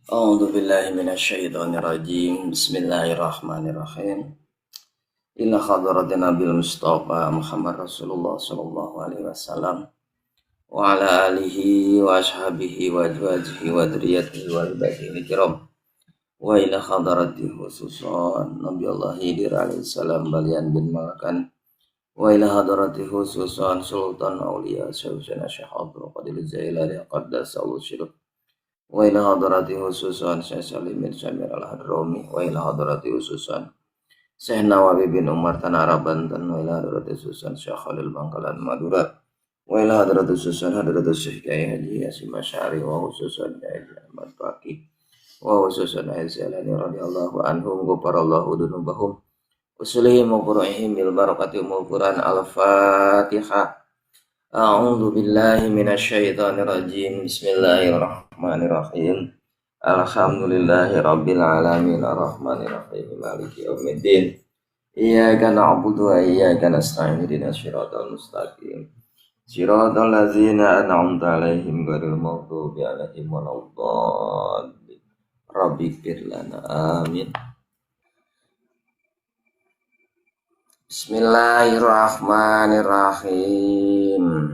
A'udzu billahi minasyaitonir rajim. Bismillahirrahmanirrahim. Ila hadratin Nabil Mustafa Muhammad Rasulullah sallallahu alaihi wasallam wa ala alihi wa ashabihi wa azwajihi wa dzurriyyatihi wa baiti kiram. Wa ila hadrati khususan Nabi Allah Khidir alaihi salam balian bin Malakan. Wa ila hadrati khususan Sultan Aulia Sayyidina Syekh Abdul Qadir Jailani qaddasallahu sirruh. Wa ila hadrati khususan Syekh Salim bin Samir Al-Hadrami. Wa ila hadrati khususan Syekh Nawawi bin Umar Tanah Arab Banten. Wa ila hadrati khususan Syekh Khalil Bangkalan Madura. Wa ila hadrati khususan hadrati Syekh Kiai Haji Hasyim Asy'ari wa khususan Kiai Haji Ahmad Baqi wa khususan Aisyah radhiyallahu anhum ghafarallahu dzunubahum usulihim wa furu'ihim bil barakati umul Quran. Al-Fatihah. A'udzu billahi minasyaitonir rajim. Bismillahirrahmanirrahim. Alhamdulillahi rabbil alamin arrahmanir rahim maliki yaumiddin. Iyyaka na'budu wa iyyaka nasta'in ihdinas siratal mustaqim. Siratal ladzina an'amta 'alaihim ghairil maghdubi 'alaihim waladdallin. Rabbighfir lana. Amin. Bismillahirrahmanirrahim.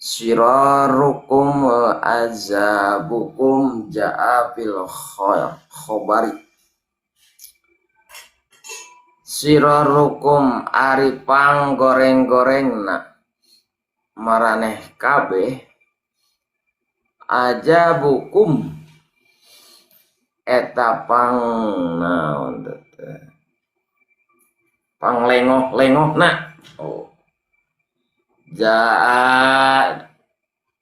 Sirarukum wa azabukum ja'a fil khobari. Sirarukum ari panggoreng-gorengna maraneh kabeh ajabukum eta pang naon teh panglengoh-lengohna. Oh. Jaa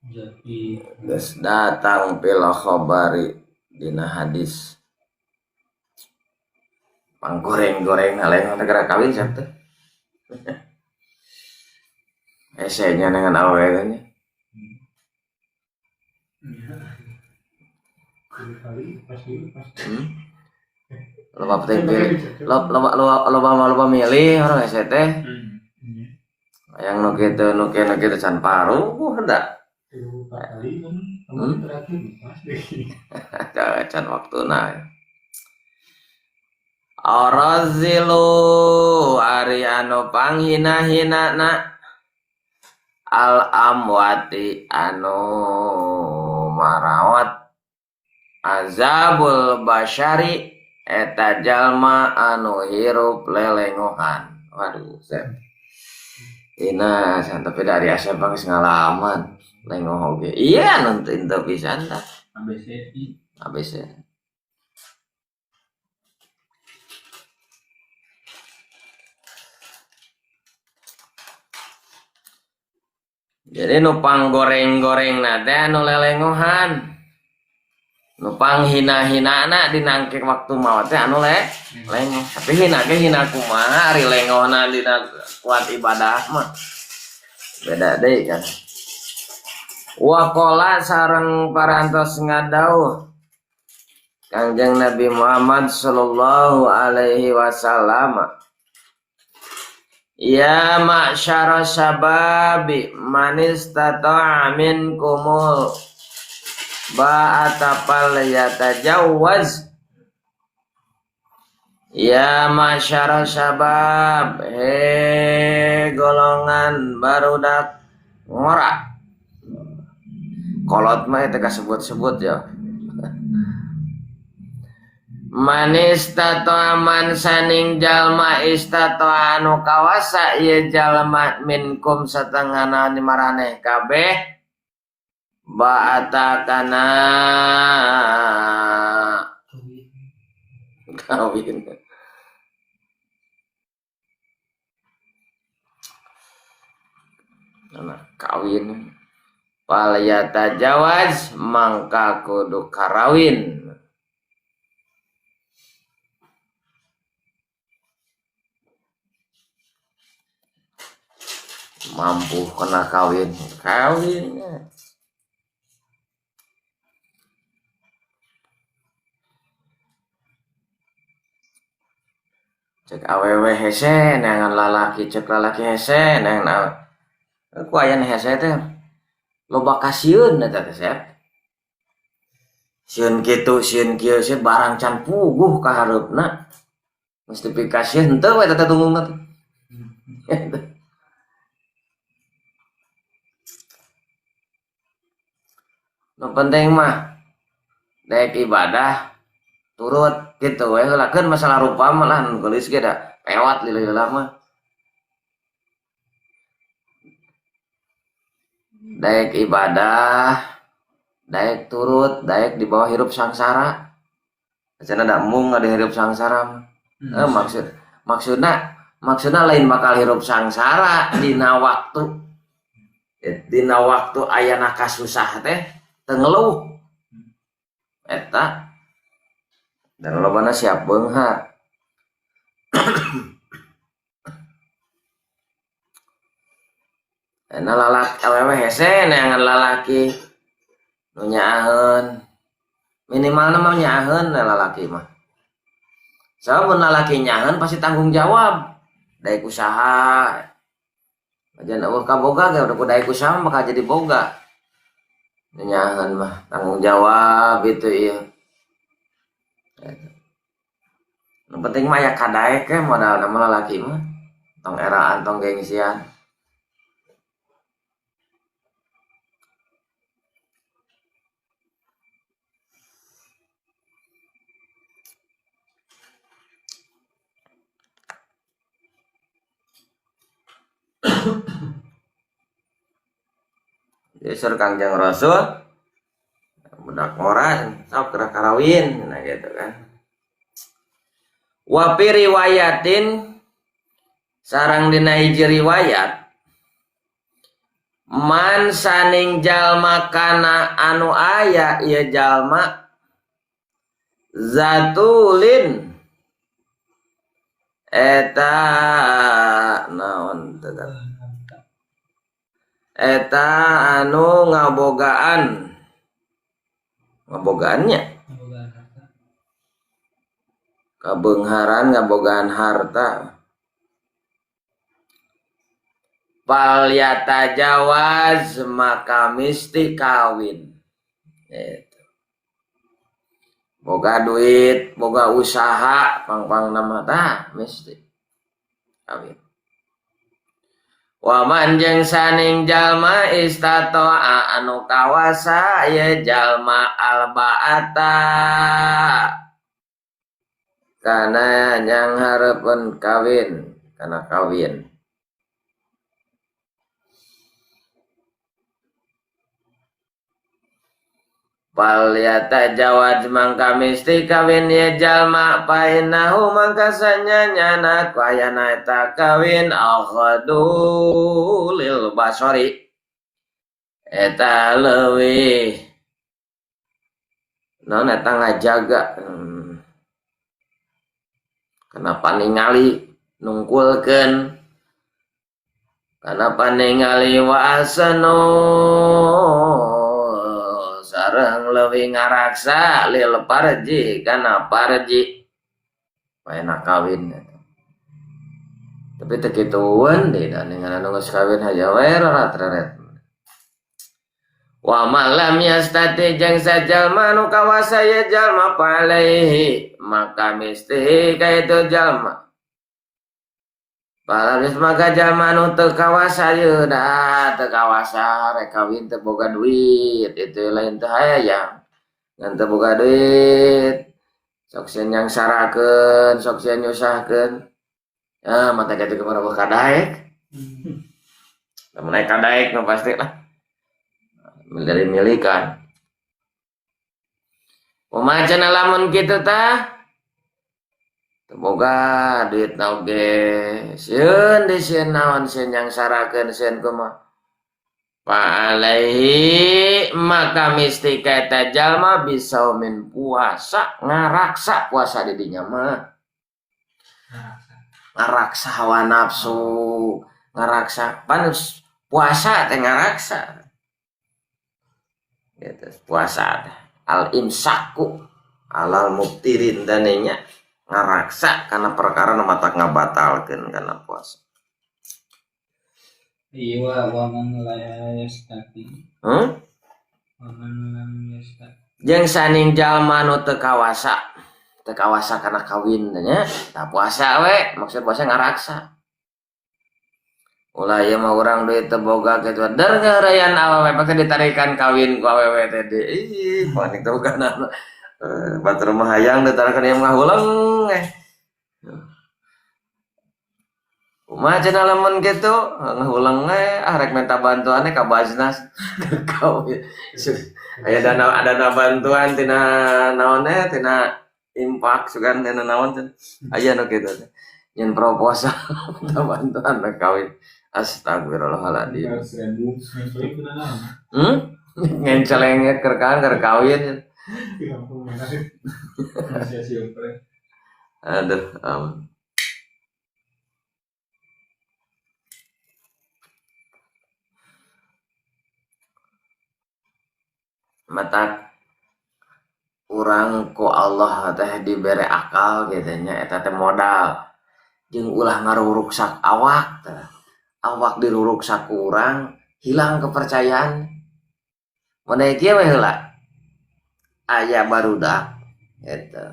geus datang fil khabari dina hadis. Panggoreng-goreng lengoh teh geura kawin siap teh. Hese nya dengan awewe nya. Loba penting pilih, loba loba loba loba milih orang hese teh. Yang nu kitu nu kieu nu kitu can paruh da. Can waktuna. Arazilu ari anu panghina-hinana al amwati anu marawat azabul basyari eta jalma anu hirup lelengohan. Waduh, sep. Ina tapi dari Asep geus ngalaman lengoh oge. Iya anu teu pisan tah. ABC. ABC. Jadi nu panggoreng-gorengna teh anu lelengohan. Nu panghina-hinana dinangke waktu maot teh anu lengoh. Tapi hina ge hina kumaha ari lengohna dina kuat ibadah mah. Beda deui kan. Waqala sareng parantos ngadauh Kangjeng Nabi Muhammad sallallahu alaihi wasallam. Ya ma'syara syababi man istata'a minkumul ba'ata falyatajawwaz. Ya ma'syara syabab, he golongan barudak ngora. Kolot mah eta kasebut-sebut ya. Man istata'a man saning jalma istata'a anu kawasa ieu jalma minkum satengahna maraneh kabeh ba'ata kana kawin. Nah, kawin fal yatajawaz mangka kudu karawin. Mampu kena kawin, kawin. Cek awewe hese neangan lalaki, cek lalaki hese neangan awewe. Ku aya nu hese teh loba kasieun eta teh sep. Sieun kitu sieun kieu sieun barang can puguh ka hareupna. Geus dipikasieun henteu we eta tunggungna teh. Nu penting mah daek ibadah turut kitu we heula keun masalah rupa mah lah nu geulis ge da pewat lila-lila mah. Daek ibadah, daek turut, daek di bawah hirup sangsara. Cenah da embung ada hirup sangsara mah. Maksudna lain bakal hirup sangsara dina waktu. Dina waktu ayana kasusah teh teu ngeluh. Eta dan lobana siap beunghar. Eta lalaki awewe hese neangan lalaki nu nyaaheun. Minimalna mah nyaaheun lalaki mah. Sabab mun lalaki nyaaheun pasti tanggung jawab. Daek usaha. Ajan eueuh kaboga ge udah ku daek usaha bakal jadi boga. Nyaaheun mah tanggung jawab itu ieu. Nu penting mah aya kadaek ge modalna mah lalaki mah. Tong eraan tong gengsian. Jadi Kangjeng Rasul budak ngora sok gerak karawin nah gitu kan. Wa fi riwayatin sareng dina hiji riwayat man saning jalma kana anu aya ieu jalma zatulin eta naon teh eta anu ngabogaan ngabogaannya kabeungharan ngabogaan harta fal yatajawaz maka misti kawin gitu. Boga duit boga usaha pang-pang nama tah misti kawin. Wa man jeung saning jalma istata'a anu kawasa ye jalma albaata kana yang hareupeun kawin kana kawin fal yatajawaz mangka misti kawin ye jalma fa innahu mangka sanyanyana ku ayana eta kawin akhadu lil basari eta leuwih naon eta ngajaga kenapa ningali nungkulkeun kenapa ningali wa asanu sareng leuwih ngaraksa lil parji kana parji paena kawin tapi teu kitueun deui da ningan anu geus kawin haja we rarat-raret wa ma lam yastati jeung sajalma nu kawasa ye jalma palaihi maka misti ka itu jalma Palaris maka jalma nu teu kawasa ye da teu kawasa rek kawin teu boga duit itu lain teu hayang ngan teu boga duit sok sieun nyangsarakeun sok sieun nyusahkeun ah mata kitu kumaha boga kadaek lamun aya kadaek mah pasti lah dari milikan kumaha cenah lamun kitu tah boga duit na oge sieun deui sieun naon sieun nyangsarakeun sieun kumaha fa alaihi maka misti ka eta jalma bisa min puasa ngaraksa puasa di dinya mah ngaraksa hawa nafsu ngaraksa pan puasa teh ngaraksa gitu puasa teh al imsaku alal muftirin danenya ngaraksa karena perkara nu matak ngabatalkeun kana puasa. Iya wa man la yastati. Wa man lam yastati. Jeung saning jalma nu teu kawasa kana kawin nya, tah puasa we, maksud puasa ngaraksa. Ulah ieu mah urang duit teu boga kitu, der ngeureyan awewe pake ditarikan kawin ku awewe teh deui. Ih, panik teh bukan. Batur mah hayang ditarikan ieu mah ngahuleng eh. Kumaha cenah lamun kitu ngahuleng we ah rek minta bantuan ka Baznas. Kawin. Aya dana bantuan tina naon teh tina impak sugan tina naon teh. Aya nu kitu teh. Nyen proposal minta bantuan rek kawin. Astagfirullahaladzim. Ngencelengnya keur kawin. Aduh, ampun. Mata urang ku Allah teh dibere akal gitu nya, eta teh modal. Jeung ulah ngaruruksak awak teh. Awak diruruksak ku urang hilang kepercayaan. Mun kieu we heula. Aya barudak gitu.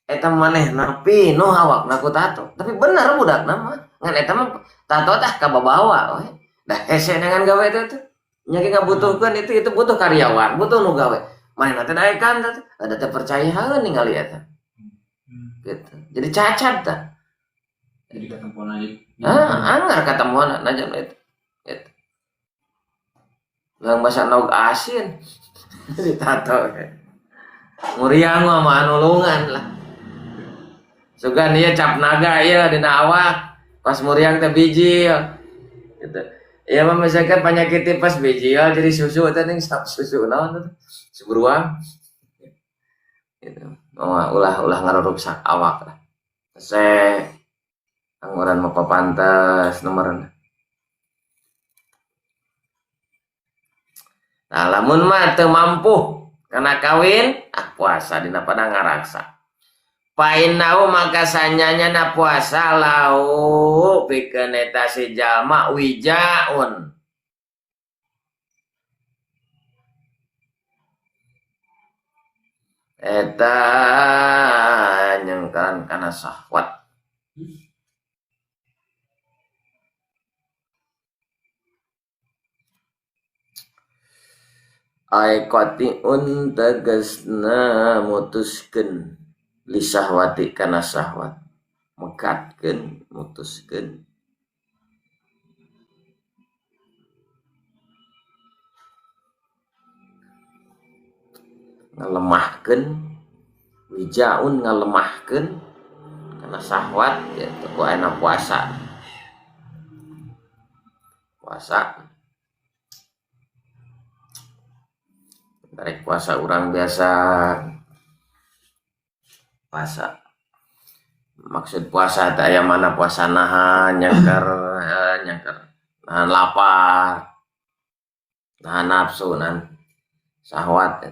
Eta manehna pinuh awakna ku tato. Tapi bener budakna mah. Ngan eta mah tato teh kababawa we. Dah hese dengan gawe teh teh. Nya ge ngabutuhkeun itu butuh karyawan, butuh nu gawe. Manehna teh daekan teh, ada teh percaya ningali eta. Gitu. Jadi cacat tah. Jadi katempoan aja. Ah, anggar katempoan aja itu. Gitu. Lang basa nog asin. Ditato. Muriang mah nulungan lah. Sugan ieu cap naga ieu dina awak, pas muriang teh bijil. Gitu. Iya mah misalkan penyakit tipes bijil jadi susu teh ning susu naon teh? Suberuang. Gitu. Oh, ulah ngaruruksak awak lah. Se angguran mah papantes nomorna. Nah, lamun mah teu mampu kana kawin, ah puasa dina pada ngaraksa. Painau maka sanyanya na puasa lau pikeun eta si jalma wijaun. Eta nyengkeran kana syahwat. Ai qati'un tegasna mutuskeun li syahwati kana syahwat, mekatkeun mutuskeun. Ngalemahkeun wijaun ngalemahkeun kana syahwat gitu ku ayeuna puasa. Puasa tarik puasa urang biasa puasa. Maksud puasa teh aya mana puasa nahan nyangker nahan lapar, nahan nafsu, nahan syahwat.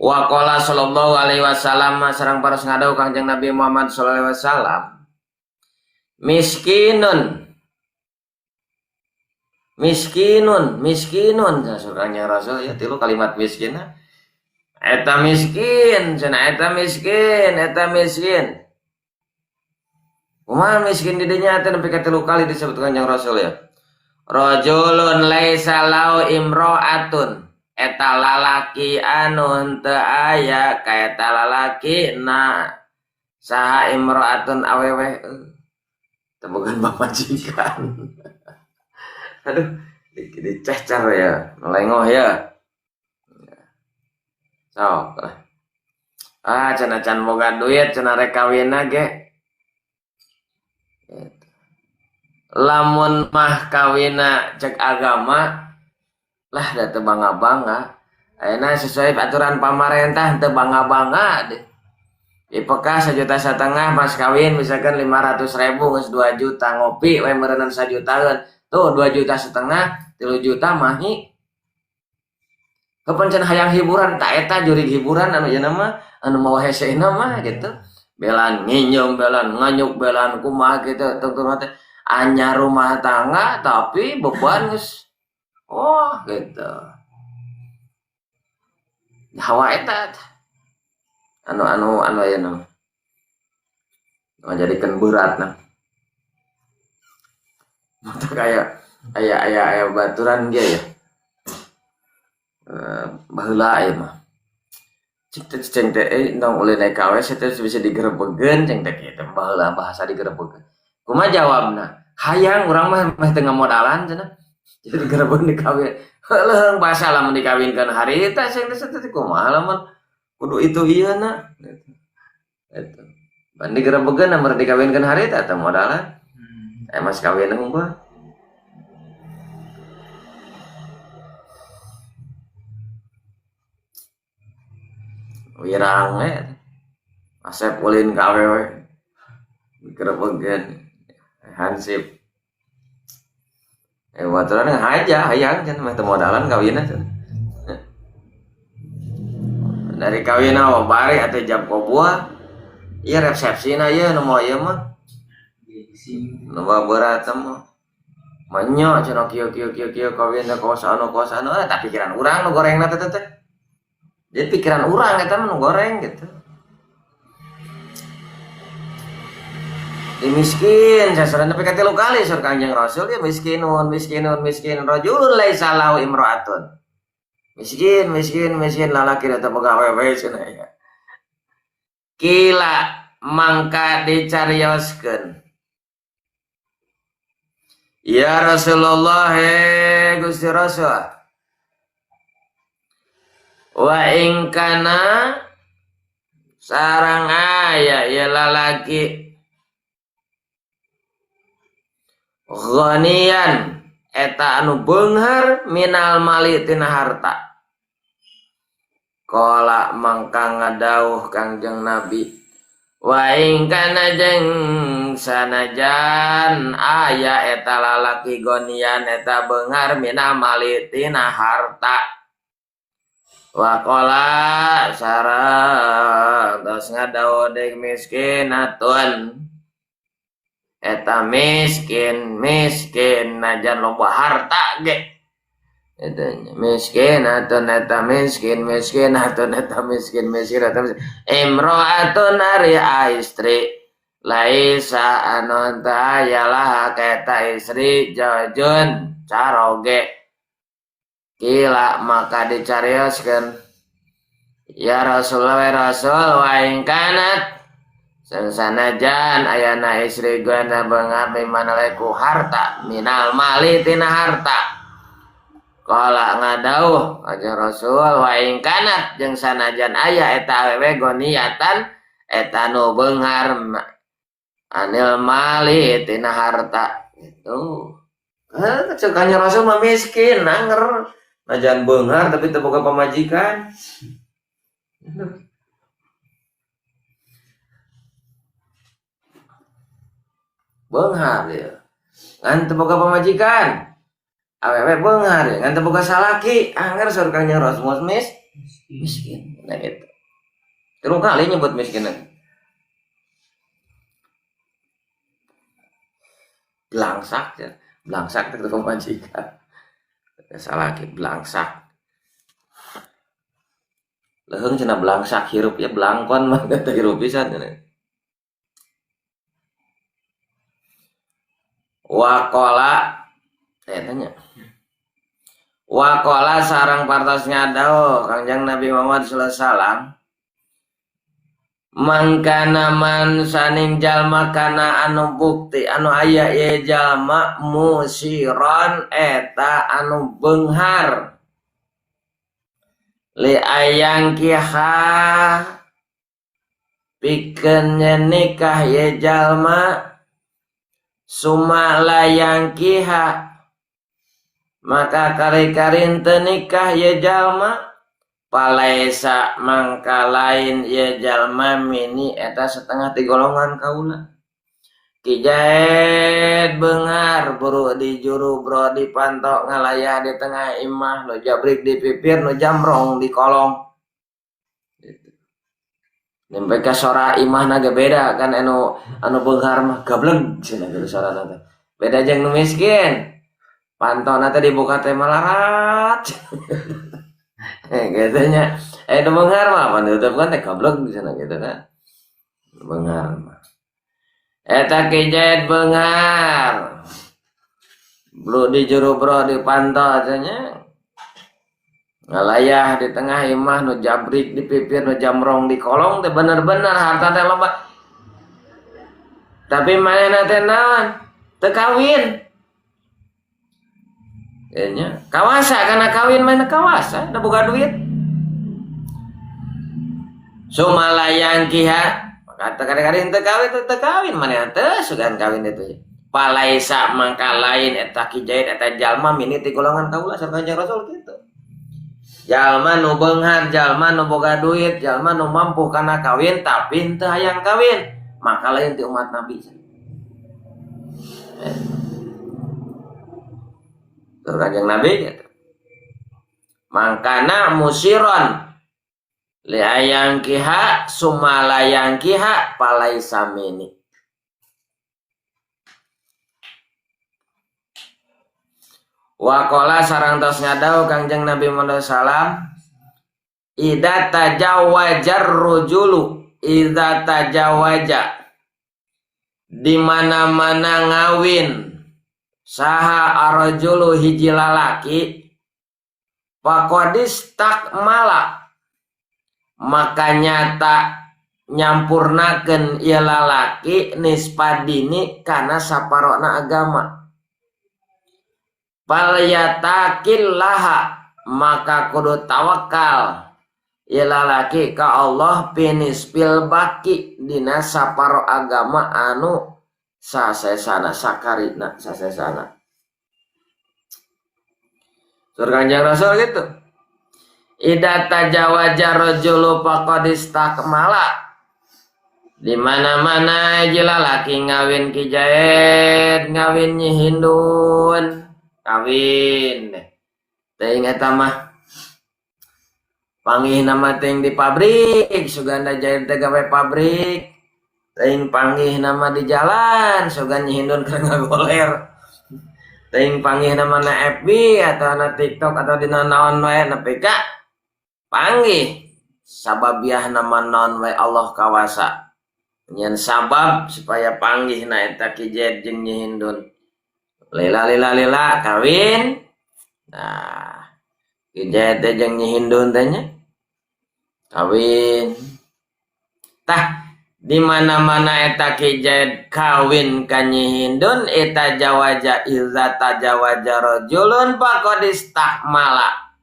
Wa qala sallallahu alaihi wasallam sareng paros ngadau Kangjeng Nabi Muhammad sallallahu alaihi wasallam, miskinun miskinun miskinun surganya Rasul ya tilu kalimat miskinna. Eta miskin cenah, eta miskin, eta miskin. Kumaha miskin di dinya teh nepi ka tilu kali disebut Kangjeng Rasul ya. Rajulun laisa lau imro'atun, eta lalaki anu henteu aya ka eta lalaki na saha imro'atun awewe teu boga pamajikan. Aduh, dicecer ya, melengoh ya. Sok lah. Ah, cenah can boga duit, cenah rek kawinna ge. Gitu. Lamun mah kawinna cek agama lah da teu bangga-bangga. Ayeuna sesuai aturan pamarentah teu bangga-bangga deh. IPK 1,5 juta mas kawin misalkan 500.000 geus 2 juta ngopi we meureunnan 1 jutaan. Tuh 2,5 juta, 3 juta mahi. Kapan cenah hayang hiburan tak eta jurig hiburan anu ieu mah anu mawa hesena mah gitu. Belan nginjem, belan nganyuk, belan kumaha gitu tungtung teh anyar rumah tangga tapi beban geus. Oh gitu. Hawa eta anu anu anu aya nu ngajadikeun berat nah. Mata kayak aya aya aya baturan ge ya. Baheula aya mah. Cik teh ceng teh entong ulin naik ka WC teh bisa digerebegeun ceng teh kitu baheula bahasa digerebegeun. Kumaha jawabna? Hayang urang mah meh teu ngamodalan cenah. Jadi digerebegeun dikawin. Heuleung bahasa lamun dikawinkeun harita ceng teh teh kumaha lamun kudu itu ieu na. Eta. Ban digerebegeun lamun dikawinkeun harita teh modalan. Mas kawin unggul. Wirang asep ulin ka awewe digerebegeun hansip. Baturan haja hayang cenah meh teu modalan kawinna cenah. Dari kawinna mah bari atuh jam kobuah. Ieu resepsina ieu nu moal ieu mah. Nu berat mah. Manya cenah kieu kieu kieu kieu kawin teh kawas anu kawas anu eta pikiran urang nu gorengna teh teh. Jadi pikiran urang eta mah nu goreng gitu. Di miskin sasaran nepi ka 3 kali sur Kangjeng Rasul ya miskinun miskinun miskin rajulun laisa lahu imra'atun. Miskin miskin miskin lalaki da teu boga awewe cenah ya. Kila mangka dicarioskeun. Ya Rasulullah he Gusti Rasul. Wa ing kana sarang aya ieu lalaki ghaniyan eta anu beunghar minal mali tina harta. Qala mangka ngadauh Kangjeng Nabi wa ing kana jeung sanajan aya eta lalaki ghaniyan eta beunghar minal mali tina harta. Wa qala sareng tos ngadauh deui miskinatun eta miskin miskin najan loba harta ge. Eta miskin atun eta miskin miskin atun eta miskin miskin atun miskin. Imro'atun ari istri laisa anu teu aya laha ka eta istri jajun caroge. Kila maka dicarioskeun ya Rasulullah wa Rasul wa ing kanat sanajan ayana istri gana beunghar mimana ku harta minal mali tina harta. Qala ngadauh aja Rasul wa ing kanat jeung sanajan aya eta awewe goniatan eta nu beunghar anil mali tina harta gitu. Heuh cek Rasul mah miskin anger najan beunghar tapi teu boga pamajikan. Beunghar ya. Ngan teu boga pamajikan. Awewe beunghar ya, ngan teu boga salaki, anger saur Kangjeng Rasul miskin. Nah gitu. 3 kali nyebut miskin. Blangsak ya. Blangsak teh pamajikan. Salaki blangsak. Leuheung cenah blangsak hirup ya blangkon mah teh hirup pisan cenah. Waqala tanya. Waqala sareng partos ngadauh Kangjeng Nabi Muhammad sallallahu alaihi wasallam mangkana man saning jalma kana anu bukti anu aya ieu jalma musiron eta anu beunghar li ayang kiha pikeun nikah ieu jalma suma layang kiha maka kari-karin teu nikah ieu jalma palaisa mangka lain ieu jalma mini eta setengah ti golongan kaula. Ki Jaed beunghar buru di juru bro di pantok ngalayah di tengah imah nu jabrik di pipir nu jamrong di kolong. Gitu. Nempe ka sora imahna ge beda kan anu beunghar mah gableg cenah geus sorana teh. Beda jeung nu miskin. Pantona teh dibuka teh malarat. Katanya, nu beunghar mah pan tutup kan teh goblok di sana gitu kan. Beunghar mah. Eta Ki Zaid beunghar. Bro di jero bro dipantau nya. Ngalayah di tengah imah nu jabrik di pipir nu jamrong di kolong teh bener-bener harta teh loba. Tapi manehna teh naon? Teu kawin. Kayaknya kawasa karena kawin mana kawasa udah boga duit. Sumalayang kiha kata kadang-kadang teu kawin teu kawin manehna teu sugan kawin itu. Palaisa mangka lain eta Ki Zaid eta jalma mini ti golongan kaula sareng Kanjeng Rasul kitu. Jalma nu beunghar, jalma nu boga duit, jalma nu mampu kana kawin tapi teu hayang kawin, maka lain ti umat Nabi. Tur Kanjeng Nabi gitu. Mangkana musiron li ayang kiha sumalayang kiha palaisa mini. Waqala sareng tos ngadau Kangjeng Nabi Muhammad salam idza tajawajar rujulu idza tajawaja di mana-mana ngawin saha arrajulu hiji lalaki faqadis takmala maka nyata nyampurnakeun ieu lalaki nispadini kana saparona agama. Falyatakillah maka kudu tawakal ieu lalaki ka Allah pinisfil baki dina saparo agama anu sasesana sakarina sasesana. Sur Kanjeng Rasul gitu. Idza tajawaja rajulu faqad istakmala. Di mana-mana hiji lalaki ngawin Ki Zaid, ngawin Nyi Hindun. Kawin teuing eta mah panggih nama teuing di pabrik suganda Zaid teh gawe pabrik teuing panggih nama di jalan sugan Nyi Hindun keur ngagoler teuing panggih nama na FB atau na TikTok atau di naon wae nepi ka panggih sababiah nama naon wae Allah kawasa nyen sabab supaya panggih na eta Ki Zaid jeung Nyi Hindun. Lila lila lila kawin. Nah, Ki Zaid teh jeung Nyi Hindun teh nya. Kawin. Tah, di mana-mana eta Ki Zaid kawin ka Nyi Hindun eta jawaja iza tajawaja rajulun faqad istakmala.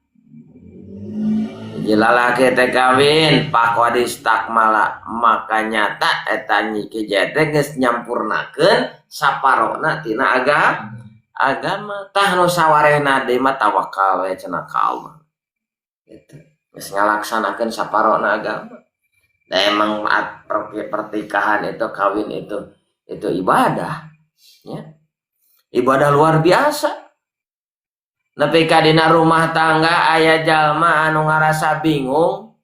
Hiji lalaki teh kawin faqad istakmala maka nyata eta Nyi Ki Zaid teh geus nyampurnakeun saparona tina agama. Tah nu sawarehna deui mah tawakal we cenah ka Allah. Gitu. Geus ngalaksanakeun saparona agama. Da emang pertikahan itu kawin itu ibadah, ya. Ibadah luar biasa. Nepi ka dina rumah tangga aya jalma anu ngarasa bingung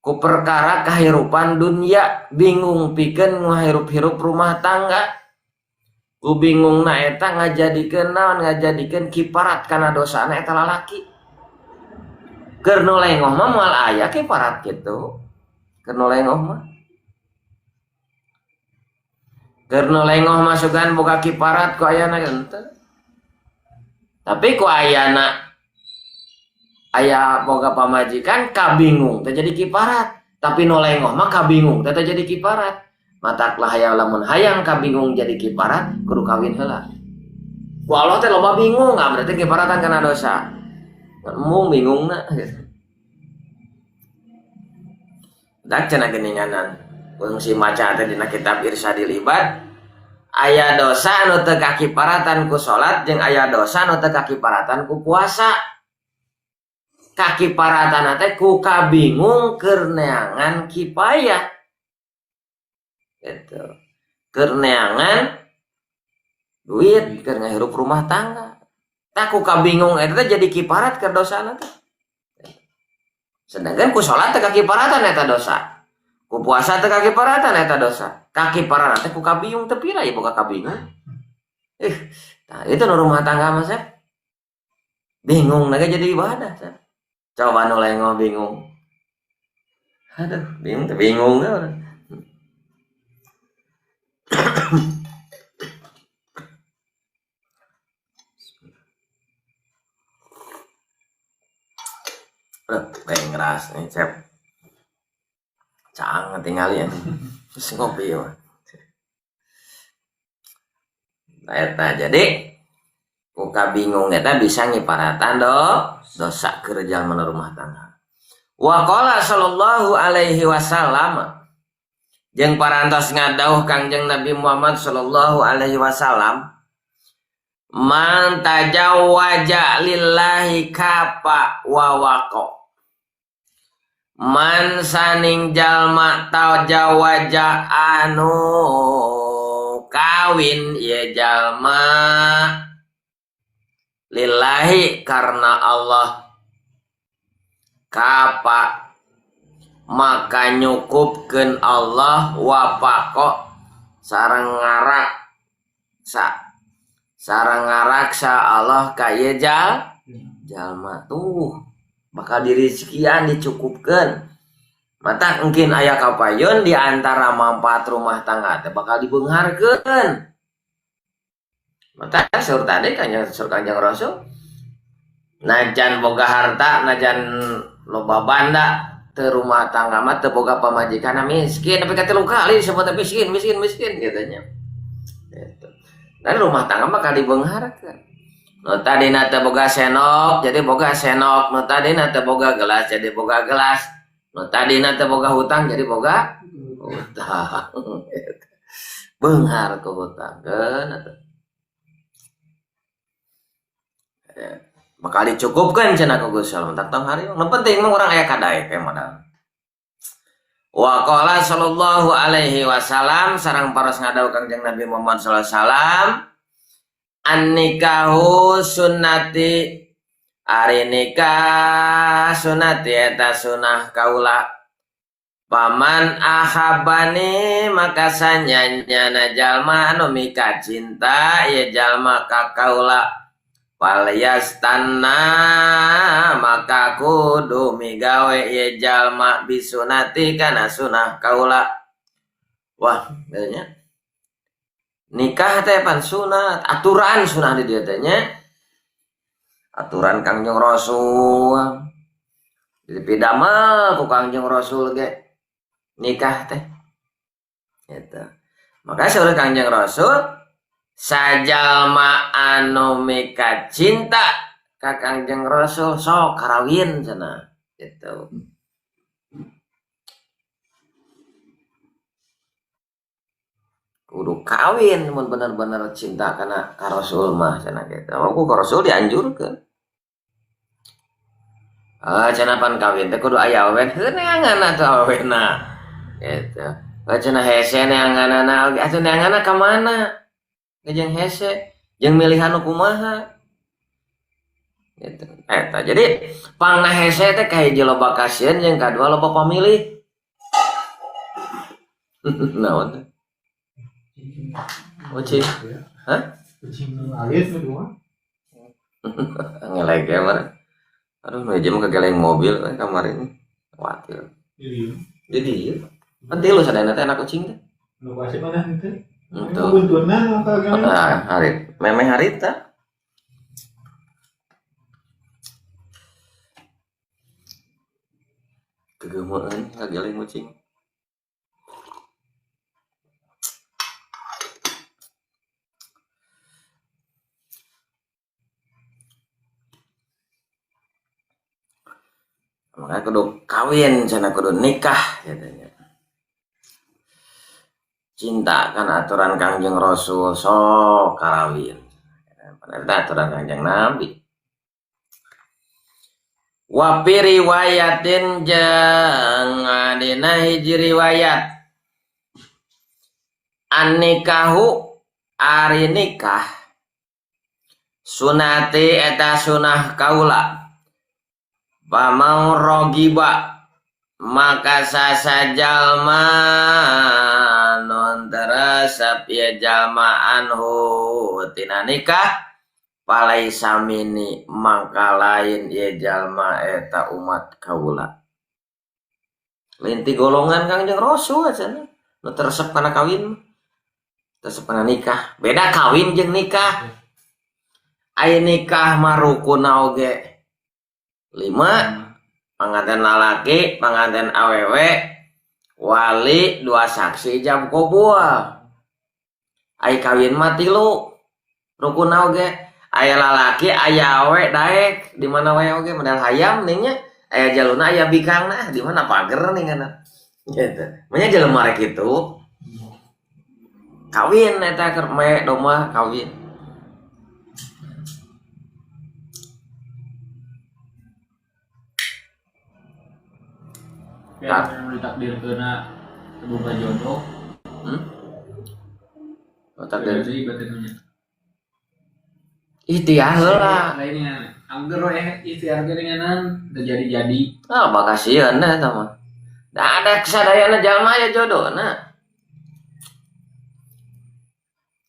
ku perkara kahirupan dunia, bingung pikeun ngahirup-hirup rumah tangga. Ku bingungna eta ngajadikeun naon, ngajadikeun kiparat kana dosana eta lalaki. Keur nu lengoh mah moal aya kiparat kitu. Keur nu lengoh mah. Keur nu lengoh mah sugan boga kiparat ku ayana henteu. Tapi ku ayana aya boga pamajikan kabingung teh jadi kiparat. Tapi nu lengoh mah kabingung teh jadi kiparat. Mataklah hayang lamun hayang kabingung jadi kiparat kudu kawin heula. Ku Allah teh loba bingung, ah berarti kiparatan kana dosa. Embung bingungna gitu. Dak cenah geuninganan. Fungsi maca teh dina kitab Irsyadil Ibad aya dosa anu teu kakiparatan ku salat jeung aya dosa anu teu kakiparatan ku puasa. Kakiparatan teh ku kabingung keur neangan kipayah. Gitu. Keur neangan duit keur ngahirup rumah tangga. Tah ku kabingung eta teh jadi kiparat keur dosana teh. Sedangkan ku salat teh kakiparatan eta dosa. Ku puasa teh kakiparatan eta dosa. Kakiparatan teh ku kabingung teh pira ieu boga kabingung. Nah itu nu rumah tangga mah Sep. Bingung naga jadi ibadah Sep. Coba nu lengoh bingung. Aduh, bingung teh bingung orang. Aduh, pengen ngeras nih, Cep. Cang tinggali ya. Terus ngopi ya. Nah, eta jadi ku kabingung eta bisa ngiparatan dosa keur jalma rumah tangga. Wa qala sallallahu alaihi wasallam jeung parantos ngadauh Kangjeng Nabi Muhammad sallallahu alaihi wasallam man tajawwaja lillahi kafa wa waqa. Man saning jalma tajawwaja anu kawin ye jalma lillahi karena Allah kapa maka nyukupkeun Allah wapako sareng ngarak sa sareng ngaraksa Allah ka ieu jalma tuh bakal dirizkian dicukupkeun. Mata mungkin aya kapayun di antara manfaat rumah tangga teh bakal dibeungharkeun. Mata saur tadi kanjeng saur Kanjeng Rasul najan boga harta najan loba banda teu rumah tangga mah teu boga pamajikan miskin tapi ka 3 kali disebut miskin miskin miskin gitu nya. Gitu. Dan rumah tangga mah bakal dibeungharkeun. Nu tadina teu boga senok jadi boga senok, nu tadina teu boga gelas jadi boga gelas, nu tadina teu boga hutang jadi boga hutang. Beunghar ku hutangkeun atuh. Bakal dicukupkeun cenah ku Gusti Allah. Tong hari nu penting mah urang aya kadaek we modal. Wa qala sallallahu alaihi wasallam sareng paros ngadawuh Kangjeng Nabi Muhammad sallallahu alaihi wasallam an-nikahu sunnati ari nikah sunnati eta sunah kaula paman ahabani maka sanyanyana jalma anu mika cinta ieu jalma ka kaula falyastanna maka kudu migawe ieu jalma bisunati kana sunah kaula. Wah, nya nikah teh pan sunat, aturan sunah di dieu teh nya. Aturan Kangjeng Rasul. Jadi pidamel ku Kangjeng Rasul ge nikah teh. Eta. Maka saur Kangjeng Rasul sajalma anu mika cinta ka Kangjeng Rasul sok karawin cenah gitu. Kudu kawin mun bener-bener cinta kana ka Rasul mah cenah gitu. Ku ka Rasul dianjurkeun. Ah cenah pan kawin teh kudu aya awewe heuh neangan atuh awewena. Gitu. Ah cenah hese neanganana oge atuh neanganna ka mana? Jeung hese jeung milihan nu kumaha. Gitu. Eta jadi pangna hese teh kahiji loba kasieun jeung kadua loba pamilih. Naon teh? Kucing. Hah? Kucing alit nu dua. Ngelege mah. Aduh, nu hiji mah kageleng mobil we kamari ini. Khawatir. Iya. Jadi ieu. Kan tilu sadayana teh anak kucing teh. Nu pasti mana henteu? Henteu. Buntutna nu kageleng. Ah, harit. Memeh harita. Kegemeun kageleng kucing. Makanya kudu kawin, cenah kudu nikah katanya. Cinta kan aturan Kangjeng Rasul sok karawin. Eta aturan Kangjeng Nabi. Wa fi riwayatin jeung dina hiji riwayat an-nikahu ari nikah sunati eta sunah kaula. Pamau rogiba maka sasajalma non teresep ye jalma anhu tina nikah Palaisa mini mangka lain ieu jalma eta umat kaula. Lain ti golongan Kangjeng Rasul cenah. Nu teu resep kana kawin, resep kana nikah. Beda kawin jeung nikah. Aya nikah mah rukunna oge 5, panganten lalaki, panganten awewe, wali, 2 saksi ijab qabul. Ai kawin mah 3 rukunna oge. Aya lalaki, aya awe daek di mana wae oge model hayam ning nya, aya jaluna aya bikangna di mana pager ning kana. Gitu. Manya jelema rek kitu. Kawin eta keur me domba kawin. Ya, ditakdirkeunna boga jodoh. Oh, takdir. Jadi batinnya. Ikhtiar heula. Lainnya, angger we ikhtiar ge ngeunaan teu jadi-jadi. Ah, bakasieun eta mah. Da ada sadayana jalma aya jodohna.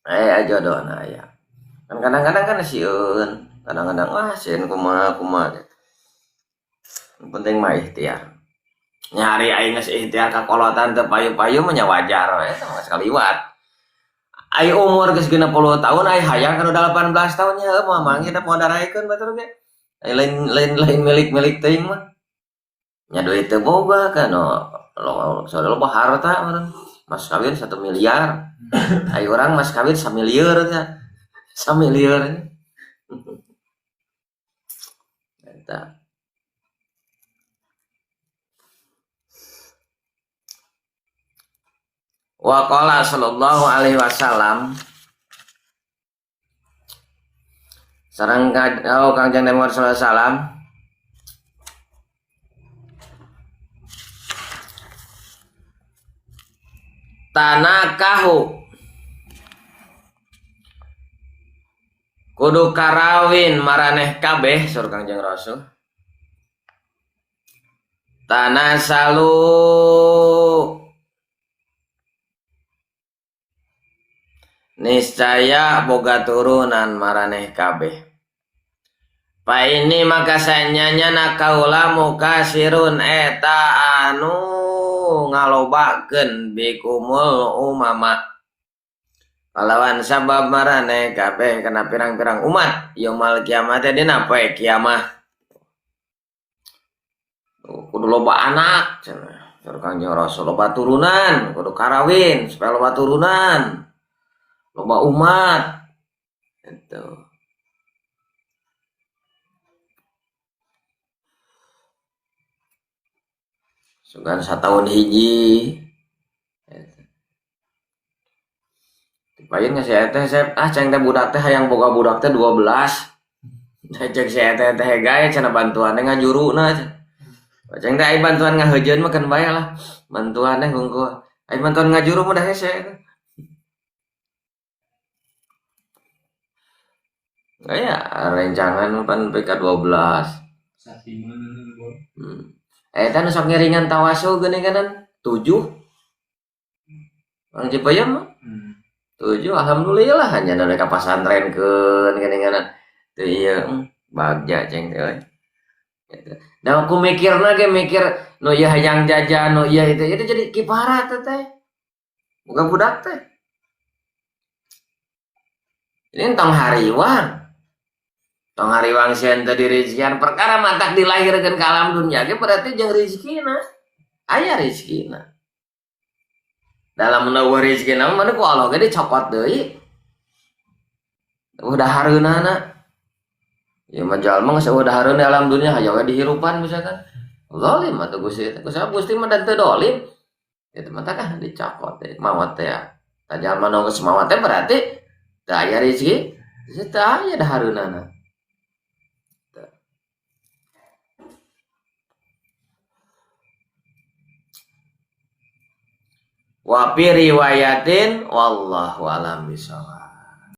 Aya jodohna aya. Kan kadang-kadang kan sieun, kadang-kadang wah sieun kumaha kumaha gitu. Yang penting mah ikhtiar. Nyari aing geus ikhtiar ka kolotan teu payu-payu mah nya wajar we eta mah sakaliwat. Ai umur geus 60 tahun ai hayang kana 18 tahun nya heuh moal manggih da moal daraekeun batur ge. Ai lain milik-milik teuing mah. Nya duit teu boga kan lo soalnya loba harta meureun. Mas kawin 1 miliar. Ai urang mas kawin samilieur teh. Samilieur. Eta. Wa qala sallallahu alaihi wasallam sareng Kangjeng Nabi Muhammad sallallahu alaihi wasallam tanakahu kudu karawin maraneh kabeh sur Kangjeng Rasul tanasalu niscaya boga turunan maraneh kabeh. Pa ini maka sanyanya nakaula mukasirun eta anu ngalobakeun bikumul umama. Kalawan sabab maraneh kabeh kana pirang-pirang umat yaumul kiamat dina poe kiamah. Kudu loba anak cenah. Saur Kangjeng Rasul loba turunan, kudu karawin supaya loba turunan. Loba umat itu. Sugan satahun hiji. Tipain nggak si teh saya ceng teh budak teh hayang boga budak teh 12. Cek si teh teh gae cenah bantuan teh ngajuruna. Ceng teh ai bantuan ngaheujeun mah keun bae lah. Bantuan teh hungkul. Ai bantuan ngajuru mah da hese. Ya, rencangan pan PK 12. Eta nu sok ngiringan tawasul geuning kanan 7. Orang Cipayung mah. 7 alhamdulillah hanya nu ka pasantrenkeun geuning kanan. Teu ieu bagja ceng teh euy. Gitu. Da aku mikirna ge mikir nu ieu hayang jajan nu ieu itu itu jadi kiparat teh. Bukan budak teh. Ini tong hariwang. Tong hariwang sieun teu dirizkian perkara matak dilahirkeun ka alam dunia ge berarti jeung rizkina. Aya rizkina. Dalam menawa rizkina mah ku Allah ge dicokot deui. Udah hareunana. Ya mah jalma geus eueuh dahareun di alam dunia hayang we dihirupan misalkan. Zalim atuh Gusti. Gusti Gusti mah dan teu dolim. Itu mah tah dicokot deui maot teh ya. Tah jalma nu geus maot teh berarti teu aya rizki, teu aya dahareunana. Wa fi riwayatin wallahu alam bisawab.